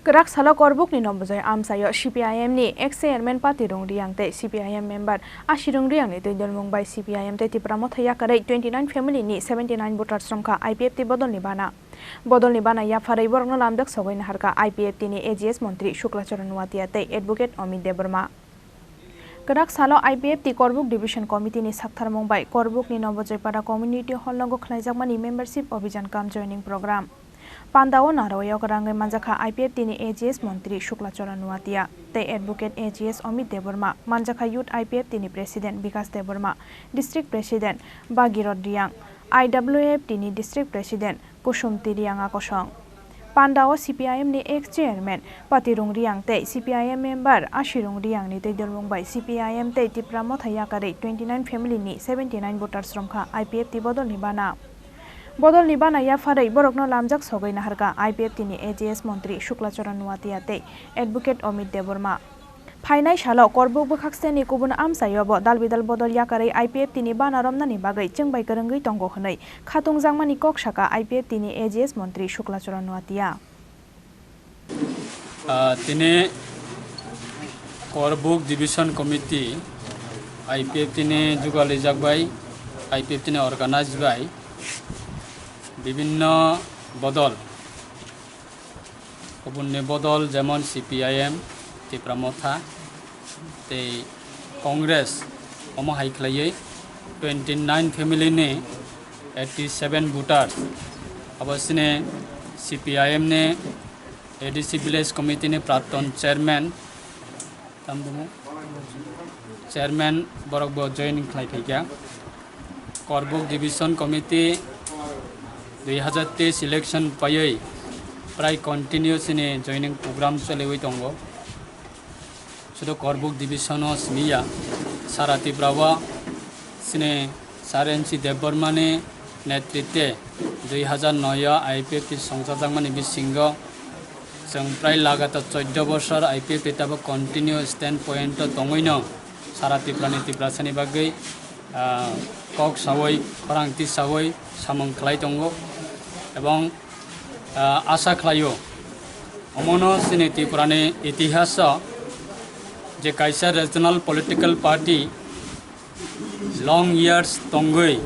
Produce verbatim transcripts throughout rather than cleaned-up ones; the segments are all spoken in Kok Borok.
Kwrak salo Korbukni Nobojoi amchaio C P I M ni ex chairman Patirung Riang tei C P I M member Asirung Riang ni twi dulmung bai C P I M tei Tipra Motha yakarwi twenty nine family ni seventy nine voters romkha I P F T bodolni bana. Bodolni bana yapharwi borokno lamjak sogwi naharkha I P F T ni A G S montri Shukla Charan Noatia tei advocate Amit Debbarma. Kwrak salo I P F T Korbuk Division Committee ni saktharmung bai Korbukni Nobojoi Para Community Hall nogo khlaijakmani membership obhijan cum joining program. Pandao narwio kwrangwi manjakha I P F T ni A G S montri Shukla Charan Noatia tei advocate A G S Amit Debbarma, manjakha Youth I P F T ni President Bikas Debbarma, District President Bhagirath Riang, I W F T ni District President Kusum Tirianga kosong. Pandao C P I M ni ex chairman Patirung Riang tei C P I M member Asirung Riang ni twi dulmung bai C P I M tei Tipra Motha yakarwi twenty nine family ni seventy nine voters romkha I P F T bodolni bana. Bodolni bana yapharwi borokno lamjak sogwi naharkha I P F T ni A G S montri Shukla Charan Noatia tei advocate Amit Debbarma. Phainai salo Korbuk bwkhakseni kubun amchaiobo dalbidal bodol yakarwi I P F T ni bana romnani bagwi chwngbai kwrwngwi tongo hwnwi khatungjakmani kok sakha I P F T ni A G S montri Shukla Charan Noatia. Ah, tini Korbuk Division Committee I P F T ni jugalijak bai, I P F T ni organize bai bibinno bodol Kubunni bodol jemon C P I M, Tipra Motha, tei Congress, omo hai khlaiwi twenty nine family ni eighty seven voters, abo chini C P I M ni A D C Village Committee ni Praton Chairman, Tamo chairman borok bo joining khlai phaikha. Korbuk Division Committee dui hazar teis election paiwi prai continue chini joining program choliwi tongo. Sudu Korbuk Division o simi ya, sara Tripura o chini Sir N C Debbarma ni netritwe dui hazar noi o I P F T songchajakmani bisingo chwng prai lagatar choddo bosor I P F T tabuk continue stand point o tongwino sara Tripura ni Tiprasa ni bagwi, ah, kok sawi, khorang tisawi samung khlai tongo, ebong, ah, asa khlaio omono chini Tripura ni itihas o je kaisa regional political party long years tongwi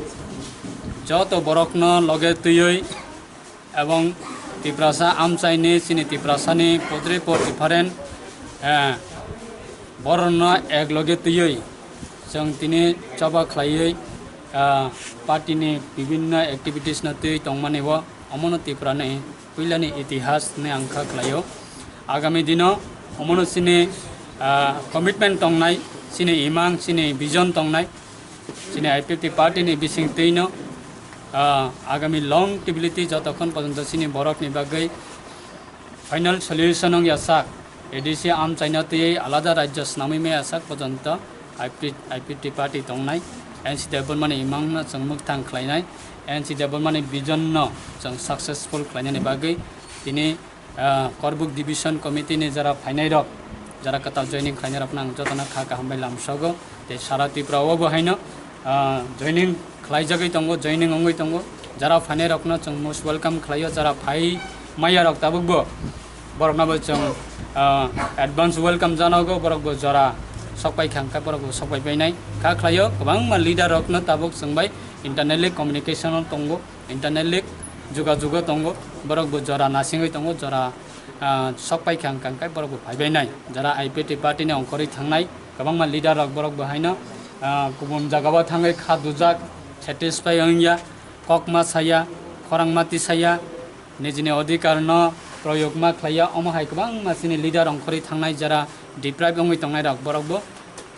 joto borokno loge twiwi ebong Tiprasa amchaini chini Tiprasani podre pod different, eh, borokno ek loge twiwi chwng tini choba khlaiwi, ah, party ni bibinno activities no twiwi tongmani o omono Tripura ni puilani itihas hinwi ang kha khlaio. Agami dino omono chini, ah, commitment tongnai, chini imang, chini vision tongnai, chini I P F T party ni bising twino, ah, agami long stability jotokhon porjonto chini borok ni bagwi final solution wng ya sak, A D C amchaina twiwi alada rajyo swnamwi maya sak porjonto I P F T party tongnai, N C Debbarmani imangno chwng mwkthang khlainai, N C Debbarmani vision no chwng successful khlainani bagwi tini, ah, Korbuk Division Committee ni jara phainai rok, jara kwtal joining khlainai rokno ang jotono kha kaham bai lamsogo. Tei sara Tripura o bo haino, ah, joining khlaijagwi tongo, joining wngwi tongo. Jara phainai rokno chwng most welcome khlaio, jara phai maya rok tabuk bo borokno bo chwng, ah, advance welcome janago, borok bo jora sok pai kha hwnkhe borok bo sok pai painai kha khlaio. Kwbangma leader rokno tabuk chwng bai internally communication o tongo, internally jugajugo tongo, borok bo jora nasingwi tongo, jora, ah, sok pai kha hwnkhe borok bo phai bainai. Jara I P F T party ni ongkhorwi thangnai kwbangma leader rok borok bo haino, ah, kubun jagao thangwi kha dujak, satisfy wngya, kok ma saya, khorang ma tisaya, nijini odhikar no proyog ma khlaiya, omo hai kwbangma chini leader ongkhorwi thangnai jara deprive wngwi tongnai rok borok bo,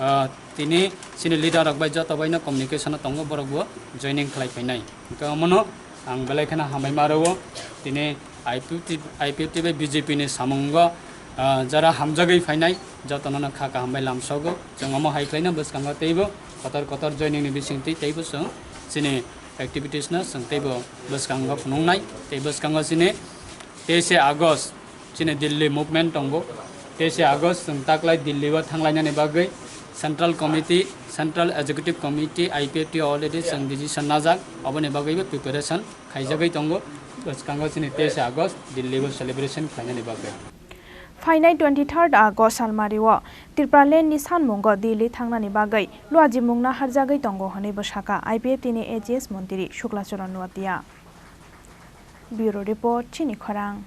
ah, tini chini leader rok bai joto bai no communication o tongo, borok bo joining khlai phainai. Hwnkhe omono ang belai kheno hambai ma rwo. Tini I P F T, I P F T bai B J P ni samungo, ah, jara hamjagwi phainai jotono no kha kaham bai lamsogo. Chwng omo hai khlaino bwskango teibo kotor kotor joining ni bisingtwi teibo chwng chini activities no chwng teibo bwskango phunuknai. Tei bwskango chini teise August chini Delhi movement tongo. Teise August chwng taklai Delhi o thanglainani bagwi Central Committee, Central Executive Committee, I P F T already chwng decision najak, oboni bagwibo preparation khaijagwi tongo. Bwskango chini teise August Delhi o celebration khlainani bagwi. Phainai twenty-third August salmario Tipraland ni sanmungo Delhi thangnani bagwi luajimung naharjagwi tongo hwnwi bwsakha I P F T ni A G S montri Shukla Charan Noatia. Bureau Report, Chini Khorang.